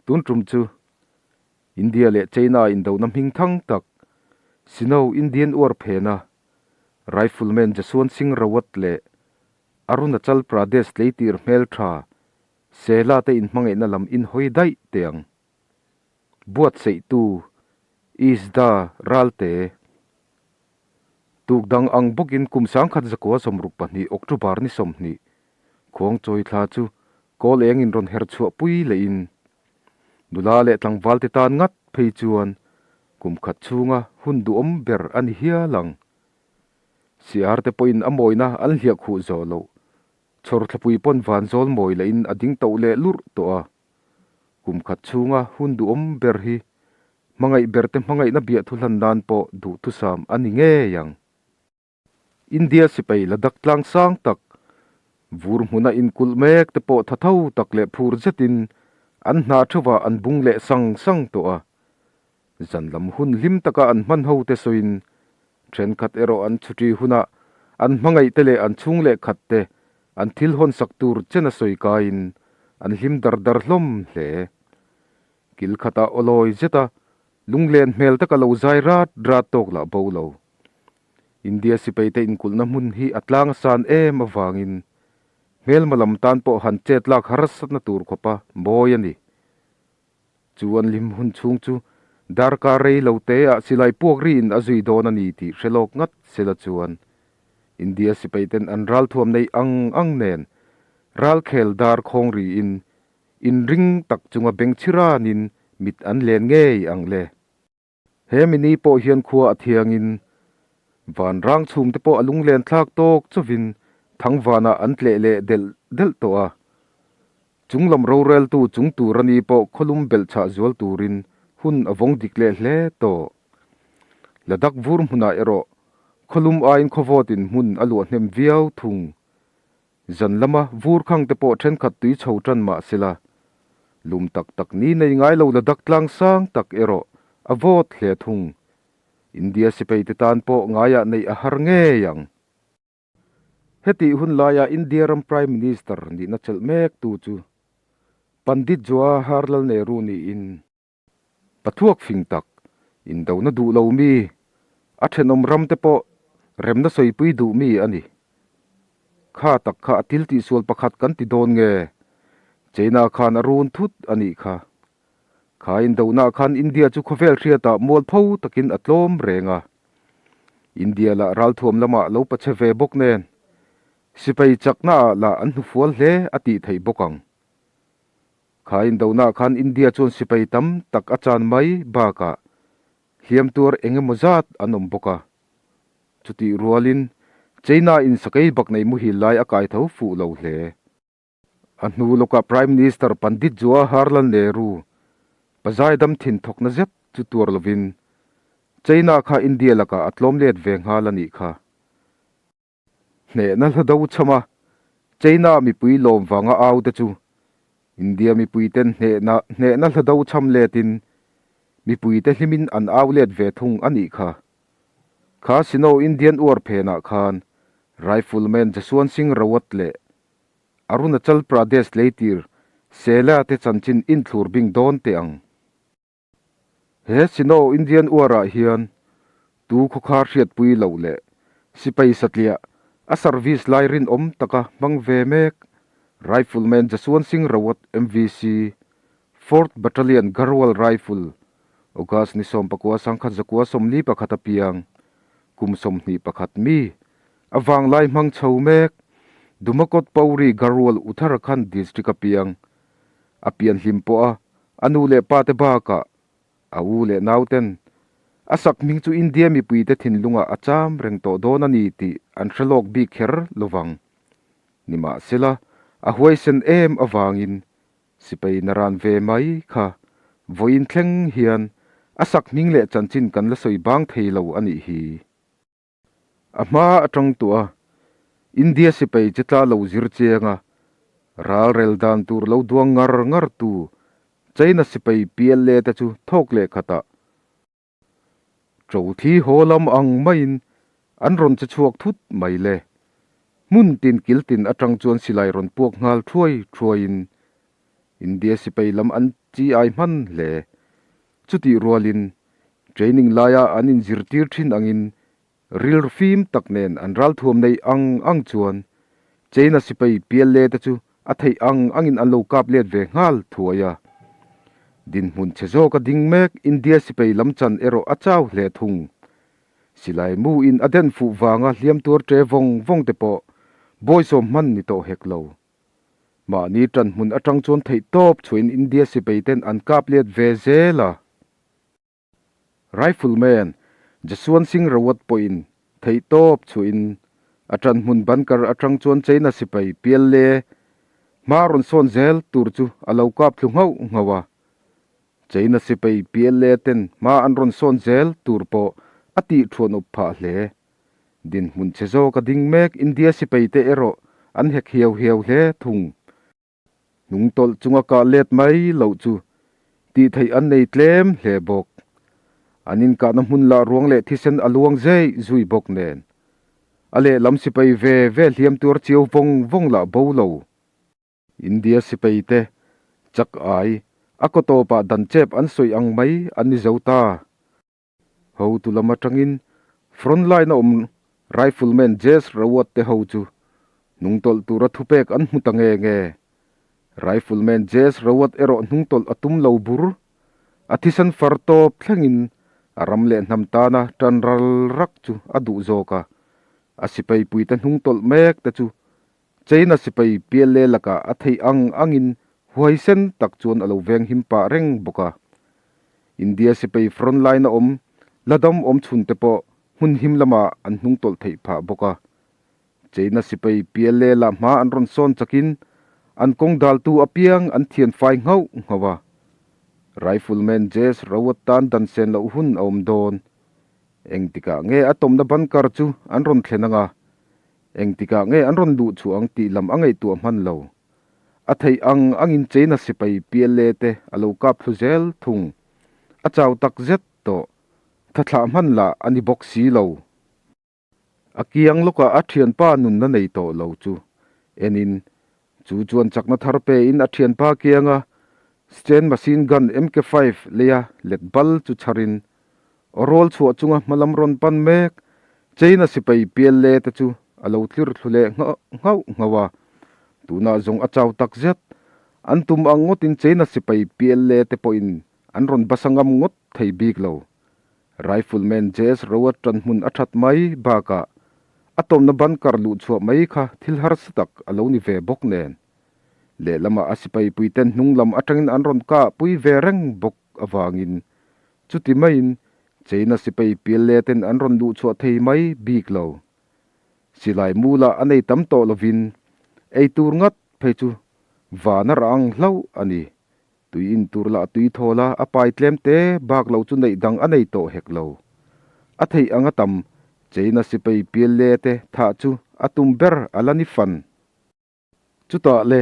Tun tum chu India leh China indona hming thang tak Sino Indian War phena Rifleman Jaswant Singh Rawat leh Arunachal Pradesh tleitir hmeltha Sela te inhmangaihna lam inhawi daih teh ang. Buatsaihtu Isda Ralte Tuk dang ang bawkin kum 1962 October ni 20 khuang chawi thla chu kawl eng in rawn her chhuah pui lehin nula leh tlangval te tan ngat phei chuan kum khat chhunga hun duhawm ber a ni hial ang. Siar te pawhin a mawina an hliah khuh zawh loh. Chhawr thlapui pawn van zawl mawi lehin a ding toh leh lurh tawh a. Kum khat chhunga hun duhawm ber hi hmangaih ber te hmangaihna biah thu hlan nan pawh duhthusam a ni ngei ang. India sipai Ladakh tlang sang tak, vur hmuna inkulh mek te pawh tha tho tak leh phur zetin an hna theuhah an bung leh sang sang tawh a. Zan lam hun hlim taka an hman ho te sawiin thenkhat erawh an chhuṭi hunah an hmangaih te leh an chhung leh khat te an thil hawnsak tur chen a sawi kaiin an hlim dar dar hlawm hle. Kil khatah awlawi zeta lunglen hmel taka lo zai rat rat tawk lah bo lo. India sipaite inkulhna hmun hi a tlang a san em avangin hmelma lam tan pawh han chet lak harsatna tur khawpa mawi a ni. Chu an hlim hun chhung chu darkar rei lo te ah silai puak riin a zui dawn a ni tih hre lawk ngat sela chuan India sipaiten an ralthuam nei ang ang nen ralkhel dar khawng riin inring tak chunga bengchhiranin mit an len ngei ang le. He mini pawh hian khua a thiangin van rang chhum te pawh a lunglen thlak tawk chawvin thangvanah an tleh leh delh delh tawh a. Chunglam roreltu chung tur a ni pawh khawlum belh chhah zual turin hun a vawng dik leh hle tawh. Ladakh vur hmunah erawh khawlum aiin khawvawtin hmun a luah hnem viau thung. Zan lama vur khang te pawh thenkhat tui chho tan mah sela, lum tak tak ni nei ngai lo Ladakh tlang sang tak erawh a vawt hle thung. India sipai te tan pawh ngaiah neih a har ngei ang. Hetih hun laia India ram Prime Minister nihna chelh mek tu chu Pandit Jawaharlal Nehru niin, Pathuak fing tak, indona duh lo mi, a thenawm ram te pawh remna sawipui duh mi a ni. Kha tak kha a thil tihsual pakhat kan ti dawn nge? China khan a run thut a nih kha. Kha indona khan India chu khawvel hriatah mualpho takin a tlawm reng a. India lah ralthuam lamah lo pache ve bawk nen, sipai chaknaah lah an hnufual hle a tih theih bawk ang. Kha indona khan India chuan sipai tam tak a chan mai bakah hliam tuar eng emaw zat an awm bawk a. Chutih rualin China in sakei bak nei muhil lai a kai tho fuh lo hle. A hnu lawkah Prime Minister Pandit Jawaharlal Nehru pazai dam thin thawkna zet chu tuar lovin China kha India lakah a tlawm let ve nghal a nih kha. Hnehna hla do chham a, China mipui lawm vanga au te chu India mipuiten hnehna hnehna hla do chham letin mipuite hlimin an au let ve thung a nih kha. Kha Sino Indian uar phenah khan Rifleman Jaswant Singh Rawat leh Arunachal Pradesh leitir Sela te chanchin inthlur bing dawn teh ang. He Sino Indian War-ah hian tu khawkhar hriatpui loh leh sipai satliah a service lai rinawm taka hmang ve mek Rifleman Jaswant Singh Rawat MVC, Fourth Battalion Garhwal Rifle, August ni 1941 a piang, kum 21 mi, a vanglai hmang chho mek Dumakot Pauri Garhwal Uttarakhand District a piang, a pian hlim pawh a A nu leh pa te bakah a u leh nauten a sak hming chu India mipuite thinlungah a cham reng tawh dawn a ni tih an hre lawk bik kher lovang. Nimahsela, a huaisen em avangin sipai naran ve mai kha vawiin thleng hian a sak hming leh chanchin kan la sawi bang thei lo a nih hi. A hma atang tawh a, India sipai che tla lo zir chiang a, ral rel dan tur lo duang ngar ngar tu China sipai PLA te chu thawk leh khatah ṭo thi haw lam ang maiin an rawn che chhuak thut mai le. Hmun tin kil tin atang chuan silai rawn puak nghal thuai thuaiin. India sipai lam an chi ai hman hle. Chutih rualin training laia an inzirtir thin angin Rilru fim tak nen an ralthuam nei ang ang chuan China sipai PLA te chu a theih ang angin an lo kap let ve nghal thuai a. Dinhmun chhe zawka ding mek India sipai lam chan erawh a chau hle thung. Silai mu in a den fuh vanga hliam tuar ṭe vawng vawng te pawh bawisawm hman ni tawh hek lo. Mahni ṭan hmun aṭang chuan theih tawp chhuahin India sipai ten an kap let ve zel a. Rifleman Jaswant Singh Rawat pawhin theihtawp chhuahin a ṭanhmun bunker aṭang chuan China sipai PLA hma rawn sawn zel tur chu a lo kap thlu nghauh nghauh a. China sipai PLA ten hma an rawn sawn zel tur pawh a tih ṭhuan up phah hle. Dinhmun chhe zawk a ding mek India sipai te erawh an hek hiau hiau hle thung. Hnung tawlh chunga kah let mai loh chu tih theih an nei tlem hle bawk. An inkahna hmun lah ruang leh thisen a luang zeih zui bawk nen. A lehlam sipai ve ve hliam tuar chiau vawng vawng lah bo lo. India sipai te chak ai a kaw tawpah dan chep an sawi ang mai an ni zo ta. Hotu lam atangin front line a awm Rifleman Jess Rawat te ho chu hnungtawlh tura thupek an hmu ta nge nge. Rifleman Jess Rawat erawh hnungtawlh a tum lo bur. A thisen far tawp thlengin a ram leh hnam tana tan ral rak chu a duh zawk a. A sipai puite hnungtawlh mek te chu China sipai PLA lakah a theih ang angin huaisen tak chuan a lo veng him pah reng bawk a. India sipai front line a awm la dam awm chhun te pawh hmun him lamah an hnung tawlh theih phah bawk a. China sipai PLA lah hma an rawn sawn chakin an kawng daltu apiang an thian fai nghauh nghauh a. Rifleman Jess Rawat tan dan sen loh hun a awm dawn. Engtikah nge a tawmna bunker chu an rawn thlen anga Engtikah nge an rawn luh chhuah ang tih lam a ngaihtuah hman lo. A theih ang angin China sipai PLA te a lo kap thlu zel thung. A chau tak zet tawh. Tha thlah hman lah a ni bawk si lo. A kiang lawkah a thianpa nunna nei tawh lo chu enin chu chuan chakna thar pein a thianpa kianga Sten machine gun MK5 leia let bal chu chharin aw rawl chhuah chunga hmalam rawn pan mek China sipai PLA te chu a lo tlir thlu leh nghauh nghauh a, tunah zawng a chau tak zet. An tum ang ngawtin China sipai PLA te pawhin an rawn basa ngam ngawt thei bik lo. Rifleman JS Roa tan hmun a that mai bakah a tawmna bunker luh chhuah mai kha thil harsa tak a lo ni ve bawk nen. Lehlamah a sipai puiten hnung lam atangin an rawn kah pui ve reng bawk avangin chuti maiin China sipai PLA ten an rawn luh chhuah thei mai bik lo. Silai mulah a nei tam tawh lovin ei tur ngat phei chu van a rah ang hlauh a ni. Tui in tur lah tui thawl a, a pai tlem te bak lo chu neih dang a nei tawh hek lo. A theih anga tam China sipai PLA te thah chu a tum ber a la ni fan. Chutah le,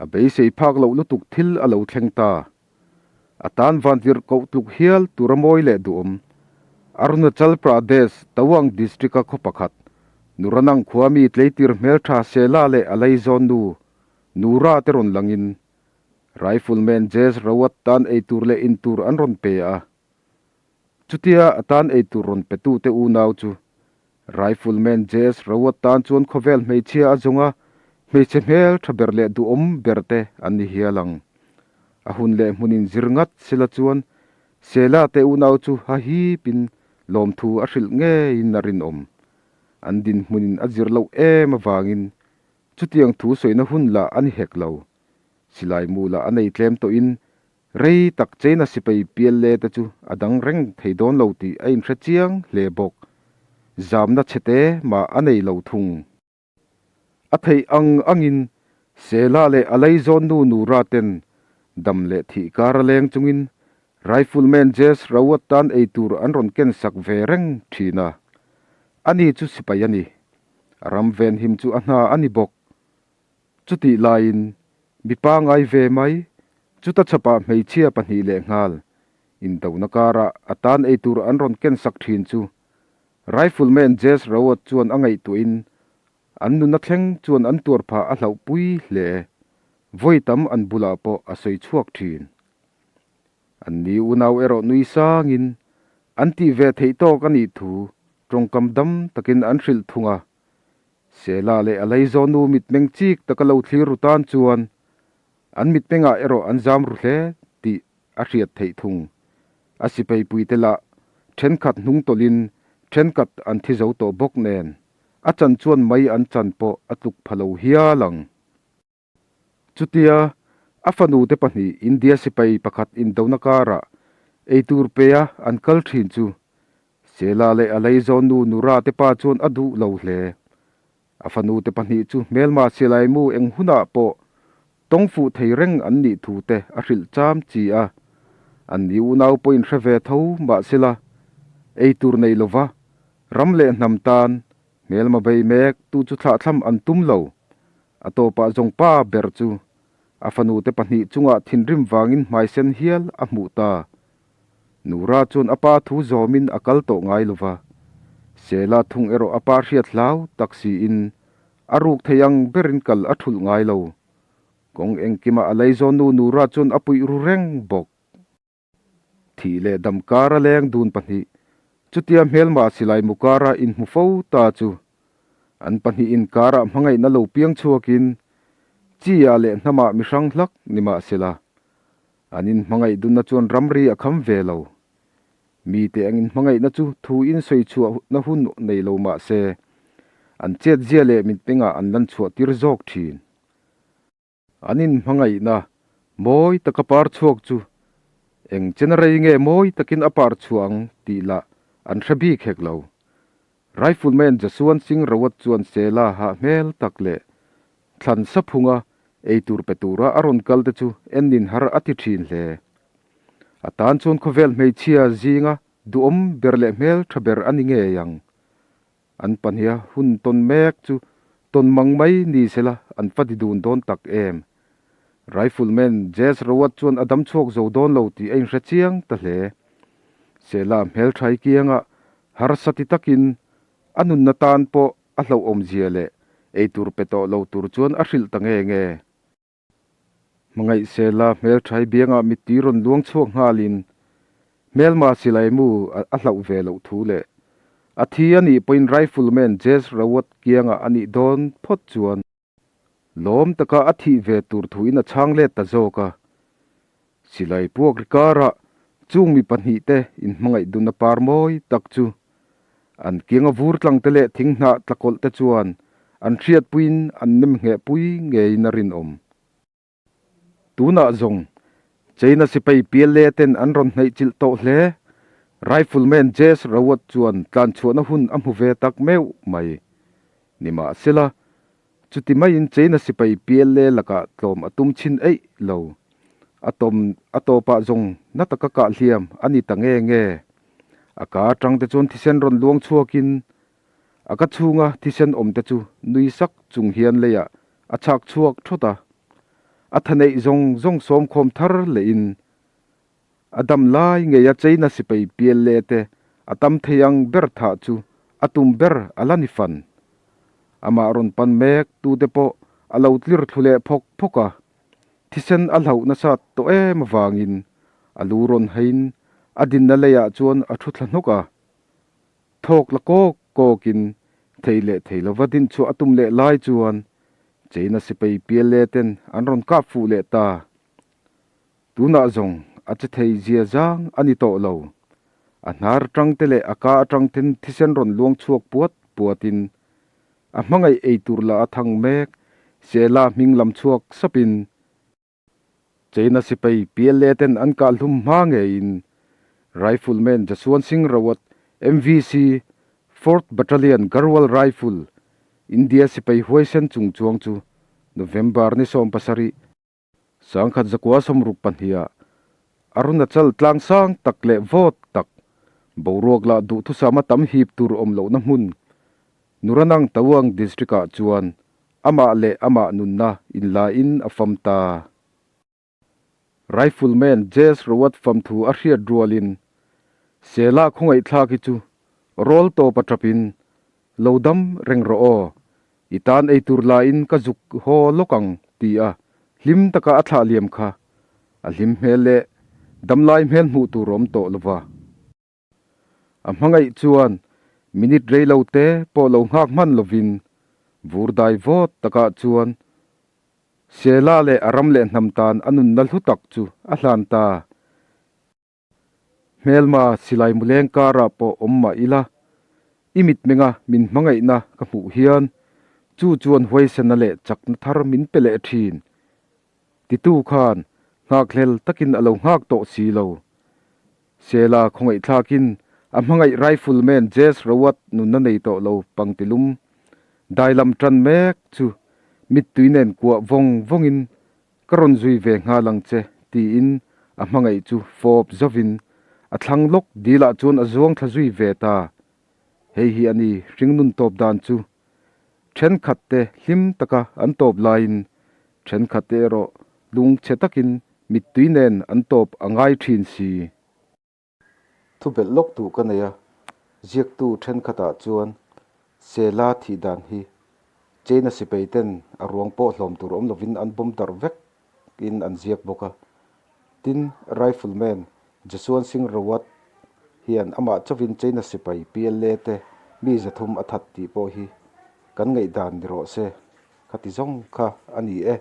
a beisei phak loh lutuk thil a lo thleng ta. A tan vantirh koh tluk hial tura mawi leh duhawm. Arunachal Pradesh, Tawang district-a khaw pakhat, Nuranang khua mi tleitir hmeltha Sela leh a laizawn nu, Nura te rawn langin, Rifleman Jess Rawat tan eitur leh intur an rawn pe a. Chutia a tan eitur rawn petute unau chu Rifleman Jess Rawat tan chuan khawvel hmeichhia a zawnga hmeichhe hmel tha ber leh duhawm ber te an ni hial ang. A hun leh hmunin zir ngat sela chuan Sela te unau chu ha hipin lawmthu a hrilh ngeiin a rinawm. An dinhmunin a zir loh em avangin chutiang thu sawina hun lah a ni hek lo. Silai mu lah a nei tlem tawhin rei tak China sipai PLA te chu a dang reng thei dawn lo tih a inhre chiang hle bawk. Zamna chhete mah a nei lo thung. A theih ang angin Sela leh a laizawn nu Nura ten dam leh thih kar a leng chungin Rifleman Jess Rawat tan ei tur an rawn ken sak ve reng thin a. Ani chu sipai a ni. A ram venhim chu a hna a ni bawk. Chutih laiin mipa ngai ve mai, chuta chhapah hmeichhia pahnih lehnghal indona karah a tan eitur an rawn ken sak thin chu Rifleman Jess Rawat chuan a ngaihtuahin an nuna thleng chuan an tuar phah a hlauhpui hle. Vawi tam an bulah pawh a sawi chhuak thin. An ni unau erawh nui sangin an tih ve theih tawk a nih thu tawngkam dam takin an hrilh thung a. Sela leh a leizawnu mitmeng chik taka lo thlir ru tan chuan an mitmengah erawh an zam ru hle tih a hriat theih thung. A sipeipuite lah thenkhat hnung tawlhin thenkhat an thi zo tawh bawk nen a chan chuan mai an chan pawh a tluk pha lo hial ang. Chutia a fanute pahnih India sipai pakhat indona karah eitur pea an kal thin chu Sela leh a leizawnnu Nura te pa chuan a duh lo hle. A fanute pahnih chu hmelma silaimu eng hunah pawh tawng fuh thei reng an nih thu te a hrilh cham chi a. An ni unau pawhin hre ve tho mahsela eitur nei lova ram leh hnam tan hmelma bei mek tu chu thlahthlam an tum lo. A tawpah zawng pa ber chu a fanute pahnih chungah thinrim vangin hmaisen hial a hmuh ta. Nura chuan a pa thu zawmin a kal tawh ngai lova, Sela thung erawh a pa hriat hlau tak siin a ruk thei ang berin kal a thulh ngai lo. Kawng engkima a leizawnnu Nura chuan a puih ru reng bawk. Thih leh dam kara leng dun pahnih, chutia hmelma silai mu kara inhmu fo ta chu an pahnih inkarah hmangaihna lo piang chhuakin chi-ah leh hnamah mi hrang hlak ni mahsela an inhmangaih dunna chuan ramri a kham ve lo. Mite ang inhmangaihna chu thu insawi chhuahna hun nei lo mahse an chetzia leh mitmengah an lan chhuah tir zawk thin. An inhmangaihna mawi taka par chhuak chu eng chena rei nge mawi takin a par chhuah ang tih lah an hre bik hek lo. Rifleman Jasuan Singh Rawat chuan Sela hah hmel tak leh thlan saphunga eitur pe tura a rawn kal te chu ennin har a ti thin hle. A tan chuan khawvel hmeichhia zinga duhawm ber leh hmel tha ber a ni ngei ang. An pahniha hun tawn mek chu tawn mang mai ni sela an fa ti dun dawn tak em? Rifleman Jess Rawat chuan a dam chhuak zo dawn lo tih a inhre chiang ta hle. Sela hmelthai kianga harsa ti takin a nunna tan pawh a hlauhawmzia leh eitur pe tawh lo tur chuan a hrilh ta nge nge. Hmangaih Sela hmelthai biangah mittui rawn luang chhuak nghalin hmelma silai mu a hlauh ve loh thu leh a thi a nih pawhin Rifleman Jess Rawat kiangah a nih dawn phawt chuan lawm taka a thih ve tur thuin a chhang let ta zawk a. Silai puak ri karah chung mi pahnihte inhmangaih dun a par mawi tak chu an kianga vur tlang te leh thing hnah tlakawlh te chuan an hriatpuiin an nem nghehpui ngeiin a rinawm. Tunah zawng China sipai PLA ten an rawn hnaih chilh tawh hle. Rifleman Jess Rawat chuan tlanchhuahna hun a hmu ve tak meuh mai. Nimahsela, Chuti maiin China sipai PLA lakah tlawm a tum chhin eih lo. A tawm a tawpah zawng na taka kah hliam a ni ta nge nge. A ka atang te chuan thisen rawn luang chhuakin a ka chhunga thisen awm te chu nui sak chung hian leiah a chhak chhuak thawt a. A tha neih zawng zawng sawmkhawm thar lehin a dam lai ngeia China sipai PLA te a tam thei ang ber thah chu a tum ber a la ni fan. Amah rawn pan mek tute pawh a lo tlir thlu leh phawk phawk a, thisen a hlauh nasa tawh em avangin a lu rawn hein a dinna leiah chuan a thu thla hnawk a. Thawk la kawk kawkin thei leh thei lova din chhuah a tum leh lai chuan China sipai PLA ten an rawn kap fuh leh ta. Tunah zawng a che thei zia zang a ni tawh lo. A hnar atang te leh a ka atang ten thisen rawn luang chhuak puat puatin a hmangaih ei tur lah a thang mek, Sela hming lam chhuak sapin China sipai PLA ten an kah hlum hma ngeiin Rifleman Jaswant Singh Rawat MVC Fourth Battalion Garhwal Rifle India sipai huaisen chungchuang chu November ni 17 Sangkhat zakua 62ah Arunachal tlang sang tak leh vawt tak, boruak lah duhthusama tam hip tur awm lohna hmun Nuranang Tawang District-ah chuan amah leh amah nunna inlain a fam ta. Rifleman Jess Rawat fam thu a hriat rualin Sela khawngaihthlak hi chu rawl tawp a tapin lo dam reng rawh aw, I tan eitur lain ka zuk haw lawk ang ti a. Hlim taka a thlah liam kha a hlim hmel leh damlai hmel hmuh tur a awm tawh lova. A hmangaih chuan minute rei lo te pawh lo nghak hman lovin vur dai vawt takah chuan Sela leh a ram leh hnam tan a nunna hlu tak chu a hlan ta. Hmelma silai muleng karah pawh awm mah ila, i mitmenga min hmangaihna ka hmuh hian chu chuan huaisena leh chakna thar min pe leh thin. Titu khan nghakhlel takin a lo nghak tawh si lo. Sela khawngaihthlakin a hmangaih Rifleman Jess Rawat nunna nei tawh lo pangtilum dailam tan mek chu mittui nen kuah vawng vawngin Ka rawn zui ve nghal ang che, tiin a hmangaih chu fawp zovin a thlang lawk dilah chuan a zuang thla zui ve ta. Hei hi a ni hringnun tawp dan chu. Thenkhat te hlim taka an tawp laiin thenkhat te erawh lungchhe takin mittui nen an tawp a ngai thin si. Thu belh lawk duh ka nei a, ziaktu thenkhatah chuan Sela thih dan hi China sipai ten a ruang pawh hlawm tur awm lovin an bawm darh vek in an ziak bawk a. Tin, Rifleman Jaswant Singh Rawat hian amah chauhin China sipai PLA te mi 300 a that tih pawh hi kan ngaihdan ni rawh se, khati zawng kha a ni e.